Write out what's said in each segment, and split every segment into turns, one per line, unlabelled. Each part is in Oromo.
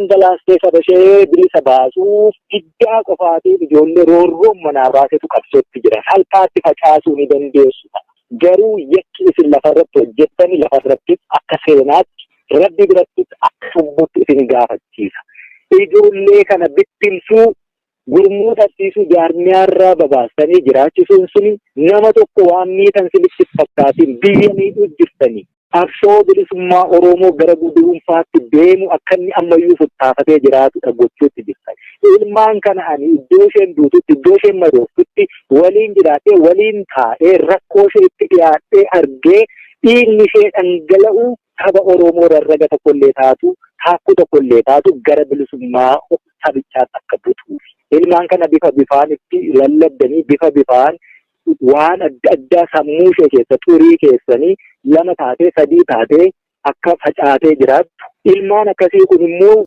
dhangalaastee saba ishee bilisa baasuuf diddaa qofaatiif ijoollee roorroon manaa baasetu qabsootti jira. Salphaatti facaasuu ni dandeessu ta'a. Garuu yakki isin lafarratti hojjettani lafarrattis akka seenaatti rabbi birattis akka cubbuutti isin gaafachiisa. Ijoollee kana bittimsuu gurmuu dhabsiisuu jaarmiyaarraa babaastanii jiraachisuun suni nama tokko waan miitan sinitti fakkaatiin biyya miidhuu jirtanii. Qabsoo bilisummaa Oromoo gara guduunfaatti deemu akka inni ammayyuu futtaafatee jiraatudha gochuutti jirtan. Ilmaan kana ani iddoo isheen duututti, iddoo isheen madooftutti waliin jiraadhee, waliin taa'ee, rakkoo ishee itti dhiyaadhee argee dhiigni ishee dhangala'u saba Oromoo rarraga tokkollee taatu, taakkuu tokkollee taatu gara bilisummaa sabichaatti akka butuufi. Ilmaan kana bifa bifaan itti lallabdanii bifa bifaan waan adda addaa sammuu ishee keessa xurii keessanii lama taatee sadii taatee akka facaatee jiraattu. Ilmaan akkasii kun immoo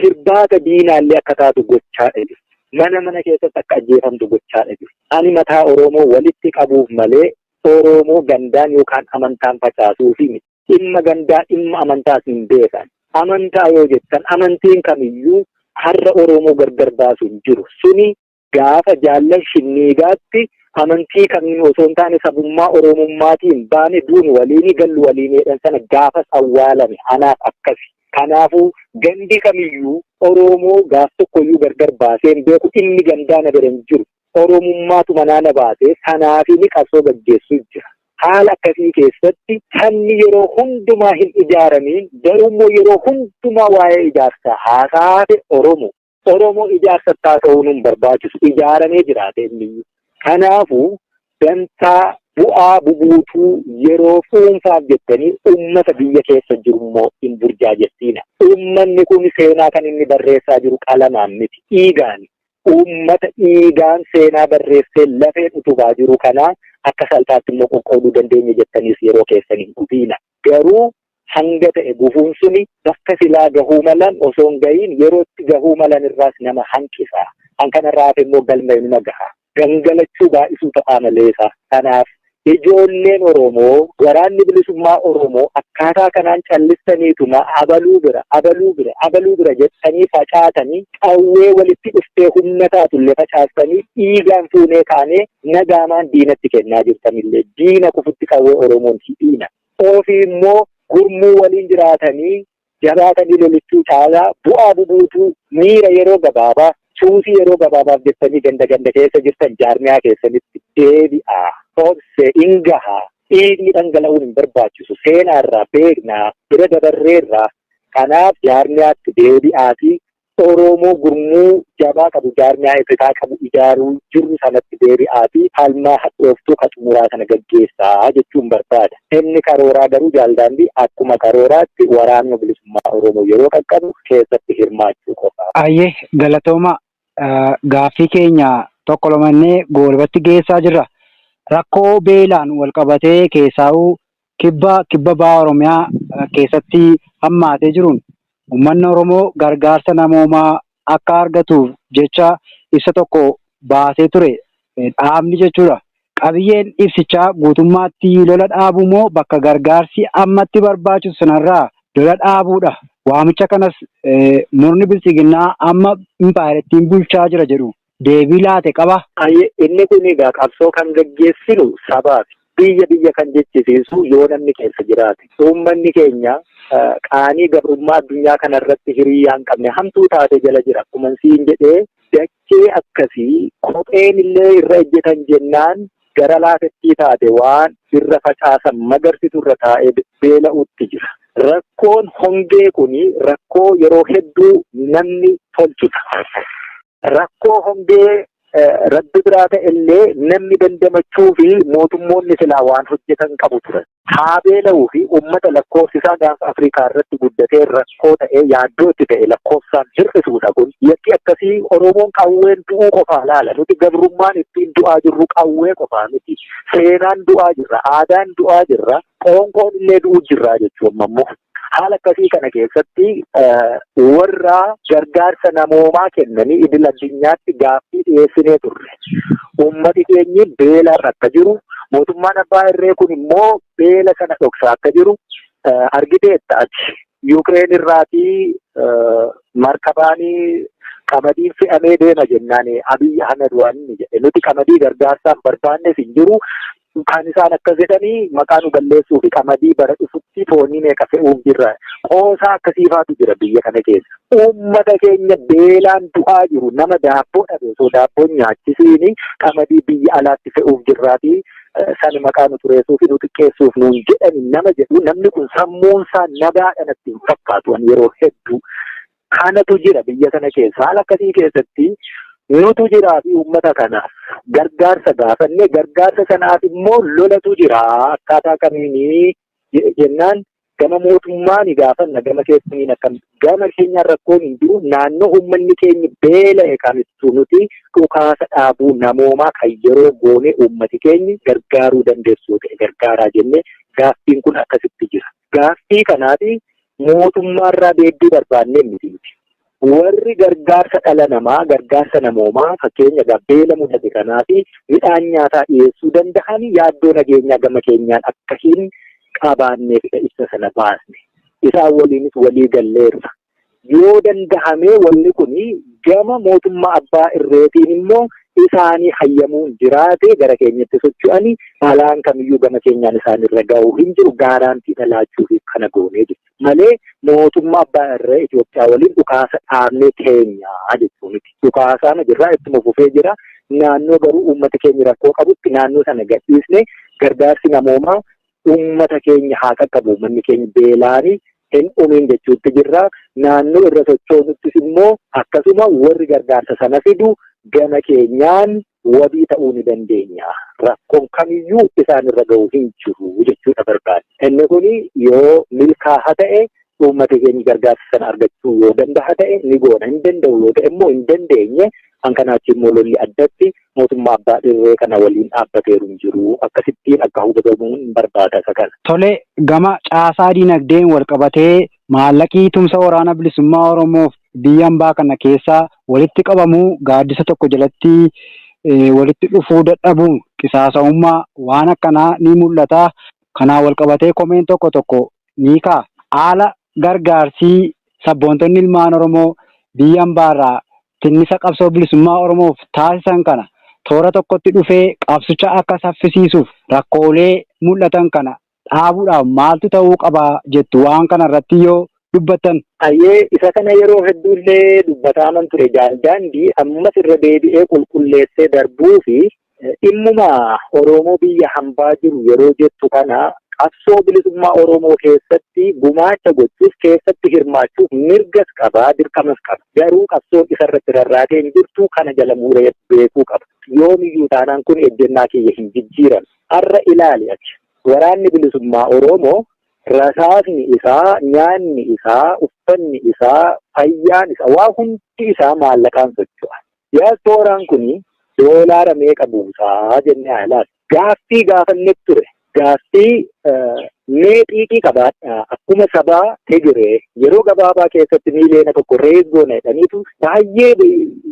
hirbaata diinaallee akka taatu gochaadha jiru. Mana mana keessatti akka ajjeefamtu gochaadha jiru. Ani mataa Oromoo walitti qabuuf malee Oromoo gandaan yookaan amantaan facaasuufi miti. Dhimma gandaa dhimma amantaas hin beekan. Amantaa yoo jettan amantiin kamiyyuu har'a Oromoo gargar baasu hin jiru. Suni gaafa jaallan shinniigaatti amantii kamiin osoo hin taane sabummaa Oromummaatiin baane duunu waliinii gallu waliinii jedhan sana gaafas awwaalame anaaf akkasi. Kanaafuu gandi kamiyyuu Oromoo gaaf tokkoyyuu gargar baasee hin beeku inni gandaa na bira hin jiru. Oromummaatu manaa na baasee sanaafini qabsoo gaggeessuu jira. Haala akkasii keessatti sabni yeroo hundumaa hin ijaaramiin garuu immoo yeroo hundumaa waa'ee ijaarsaa haasaate Oromoo. Oromoo ijaarsa haasa'uun hin barbaachisu. Ijaaramee jiraate inni. Kanaafuu dantaa bu'aa bubuutuu yeroo dhuunfaaf jettanii uummata biyya keessa jiru immoo hin burjaajessiina. Uummanni kun seenaa kan inni barreessaa jiru qalamaan miti, dhiigaani. Uummata dhiigaan seenaa barreessee lafeen utubaa jiru kanaa akka salphaatti immoo qoqqooduu dandeenya jettaniis yeroo keessan hin gubiina. Garuu hanga ta'e gufuun suni bakka silaa gahuu malan osoo hin gahiin yerootti gahuu malan irraas nama hanqisa. Kan kanarraa hafe immoo galma inuma gaha. Gangalachuu baay'isuu ta'aa maleesa. Kanaaf ijoolleen Oromoo waraanni bilisummaa Oromoo akkaataa kanaan callistaniituma abaluu bira abaluu bira abaluu bira jettanii facaatanii qawwee walitti dhuftee humna taatullee facaastanii dhiigaan fuunee kaanee nagaamaan diinatti kennaa jirtanillee diina kufutti qawwee Oromoon hidhiina. Ofii immoo gurmuu waliin jiraatanii jabaatanii lolichuu caalaa bu'aa bubuutuu miira yeroo gabaabaa suusii yeroo gabaabaaf jettanii ganda ganda keessa jirtan jaarmiyaa keessanitti deebi'aa. Obse in gahaa. Dhiigni dhangala'uun hin barbaachisu. Seenaarraa beeknaa bira dabarreerraa. Kanaaf jaarmiyaatti deebi'aatii Oromoo gurmuu jabaa qabu jaarmiyaa ifrikaa qabu ijaaruu jirru sanatti deebi'aatii falmaa hadhooftuu ka xumuraa kana gaggeessaa jechuun barbaada. Inni karooraa garuu jaaldaandii akkuma karooraatti waraanuma bilisummaa Oromoo yeroo qaqqabu keessatti hirmaachuu qofa.
Ayyee galatooma gaaffii keenya tokko lamannee goolabatti geessaa jirra. Rakkoo beelaan wal qabatee keessaa'uu kibba kibba baha Oromiyaa keessatti hammaatee jiruun uummanni Oromoo gargaarsa namoomaa akka argatuuf jecha ibsa tokko baasee ture dhaabni jechuudha. Qabiyyeen ibsichaa guutummaatti lola dhaabuu moo bakka gargaarsi ammatti barbaachisu sanarraa lola dhaabuudha. Waamicha kanas murni biltsiginnaa amma impaayerattiin bulchaa jira jedhu deebii laate qaba.
Inni kun egaa qabsoo kan gaggeessinu sabaaf biyya biyya kan jechisiisu yoo namni keessa jiraate. Uummanni keenya qaanii gabrummaa addunyaa kanarratti hiriyaa hin qabne hamtuu taate jala jira. Akkuma siin jedhee dachee akkasii kopheen illee irra ejjetan jennaan gara laafettii taate waan irra facaasan magarsitu irra taa'ee beela'utti jira. Rakkoon hongee kuni rakkoo yeroo hedduu namni tolchuta. Rakkoo hongee rabbi biraa ta'e illee namni dandamachuu fi mootummoonni silaa waan hojjetan qabu turan. Haa beela'uu fi uummata lakkoofsi isaa gaafa Afrikaa irratti guddatee rakkoo ta'ee yaaddoo itti ta'e lakkoofsaan hir'isuudha kun. Yakki akkasii Oromoon qawween du'uu qofaa laala. Nuti gabrummaan ittiin du'aa jirru qawwee qofaa miti. Seenaan du'aa jirra, aadaan du'aa jirra, qoonqoon illee du'uu jirra jechuun ammoo. Haala akkasii kana keessatti warra gargaarsa namoomaa kennanii idil addunyaatti gaaffii dhiyeessinee turre. Uummati keenyi beelarra akka jiru, mootummaan abbaa irree kun immoo beela sana dhoksaa akka jiru argiteetta ati. Yuukireen irraatii Markabaanii qamadiin fe'amee deema jennaan Abiy Ahmed waan inni jedhe nuti qamadii gargaarsaan barbaannes hin jiru. Kan isaan akkas jedhanii maqaa nu balleessuu fi qamadii bara dhufutti toonii meeqa fe'uuf jirra. Qoosaa akkasiifaatu jira biyya kana keessa. Uummata keenya beelaan du'aa jiru nama daabboo dhabe osoo daabboon nyaachisiini qamadii biyya alaatti fe'uuf jirraa fi san maqaa nu xureessuu fi nu xiqqeessuuf nuun jedhani nama jedhu namni kun sammuunsaa nagaadha natti hin fakkaatu an yeroo hedduu. Kanatu jira biyya kana keessa. Haala akkasii keessatti nutu jiraa fi uummata kana gargaarsa gaafanne gargaarsa sanaaf immoo lolatu jira. Akkaataa kamiinii jennaan gama mootummaa ni gaafanna gama keessaniin akkam gama keenyaan rakkoon hin jiru naannoo uummanni keenya beela'e kamittuu nuti dhukaasa dhaabuu namoomaa kan yeroo goone uummati keenya gargaaruu dandeessu ta'e gargaaraa jennee gaaffiin kun akkasitti jira. Gaaffii kanaaf mootummaarraa deebii barbaannee miti nuti. Warri gargaarsa dhala namaa, gargaarsa namoomaa fakkeenya beela mudate kanaa fi midhaan nyaataa dhiyeessuu danda'an yaaddoo nageenyaa gama keenyaan akka hin qabaanneefidha ibsa sana baasne. Isaan waliinis walii galleerra. Yoo danda'amee wanni kun gama mootummaa abbaa irreetiin immoo isaanii hayyamuun jiraate gara keenyatti socho'anii balaan kamiyyuu gama keenyaan isaan irra ga'uu hin jiru gaaraantii dhalaachuuf kana goonee jiru. Malee mootummaa abbaa irree Itoophiyaa waliin dhukaasa dhaabnee teenyaa jechuu miti. Dhukaasaan jirraa ittuma fufee jira. Naannoo garuu uummata keenya rakkoo qabutti naannoo sana gadhiisnee gargaarsi namoomaa uummata keenya haa qaqqabu. Uummanni keenya beelaanii hin dhumiin jechuutti jirra. Naannoo irra sochoonuttis immoo akkasuma warri gargaarsa sana fidu gama keenyaan wabii ta'uu ni dandeenya. Rakkoon kamiyyuu isaan irra ga'u hin jiru jechuudha barbaade. Inni kun yoo milkaa'a ta'e uummata keenya gargaarsa sana argachuu yoo danda'a ta'e ni goona. Hin danda'u yoo ta'e immoo hin dandeenye kan kanaachi immoo lolli addatti mootummaa abbaa irree kana waliin dhaabbateeru hin jiru. Akkasittiin akka hubatamuu hin barbaada isa kana.
Tole gama caasaa dinagdeen wal qabatee maallaqii tumsa waraana bilisummaa Oromoof biyya hambaa kana keessaa walitti qabamuu gaaddisa tokko jalatti walitti dhufuu dadhabuun qisaasa'ummaa waan akkanaa ni mul'ata. Kanaan wal qabatee komeen tokko tokko ni ka'a. Haala gargaarsii sabboontonni ilmaan Oromoo biyya hambaarraa tinnisa qabsoo bilisummaa Oromoof taasisan kana toora tokkotti dhufee qabsicha akka saffisiisuuf rakkoolee mul'atan kana dhaabuudhaaf maaltu ta'uu qaba jettu waan kana irratti yoo dubbattan.
Ayyee isa kana yeroo hedduullee dubbataaman ture jaaldaandii ammas irra deebi'ee qulqulleessee darbuu fi dhimmuma Oromoo biyya hambaa jiru yeroo jettu kana qabsoo bilisummaa Oromoo keessatti gumaacha gochuuf keessatti hirmaachuuf mirgas qaba dirqamas qaba. Garuu qabsoon isarratti rarraatee hin jirtu kana jala muree beekuu qaba. Yoomiyyuu taanaan kun ejjennaa kiyya hin jijjiiran. Har'a ilaali ati. Waraanni bilisummaa Oromoo rasaasni isaa, nyaanni isaa, uffanni isaa, fayyaan isaa, waa hundi isaa maallaqaan socho'a. Diyaaspooraan kuni doolaara meeqa buusaa jennee haa ilaallu. Gaaffii gaafanne ture. Gaaffii mee xiiqii qabaadhaa akkuma sabaa Tigiree yeroo gabaabaa keessatti miiliyoona 1 rees goona jedhaniitu baay'ee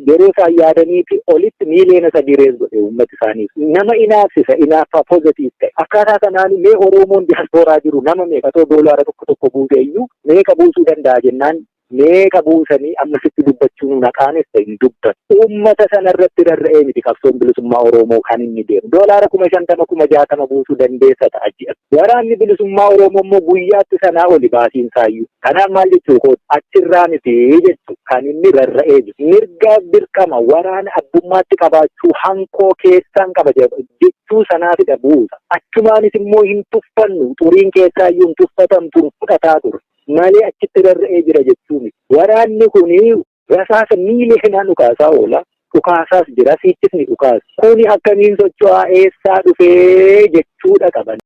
yeroo isaan yaadaniifi olitti miiliyoona 3 rees godhe uummati isaaniif. Nama inaafsisa inaaffaa pozitiif ta'e. Akkaataa kanaan mee Oromoon diyaaspooraa jiru nama meeqa otoo doolaara tokko tokko buuse iyyuu meeqa buusuu danda'a jennaan meeqa buusanii amma sitti dubbachuu nu naqaanessa hin dubbatu. Uummata sana irratti rarra'ee miti qabsoon bilisummaa Oromoo kan inni deemu. Doolaara 50,000 60,000 buusuu dandeessa ta'a ji'a. Waraanni bilisummaa Oromoo immoo guyyaatti sanaa oli baasiin saayyuu. Kanaaf maal jechuu kooti achirraa miti jechuu kan inni rarra'ee jiru. Mirgaaf dirqama waraana abbummaatti qabaachuu hankoo keessaan qaba jechuu sanaafidha buusa. Achumaanis immoo hin tuffannu xuriin keessaayyuu hin tuffatamtu fudhataa ture. Malee achitti rarra'ee jira jechuu miti. Waraanni kun rasaasa miiliyoonaan dhukaasaa oola. Dhukaasaas jira, siittis ni dhukaasa. Kuni akkamiin socho'aa eessaa dhufee jechuudha qaban.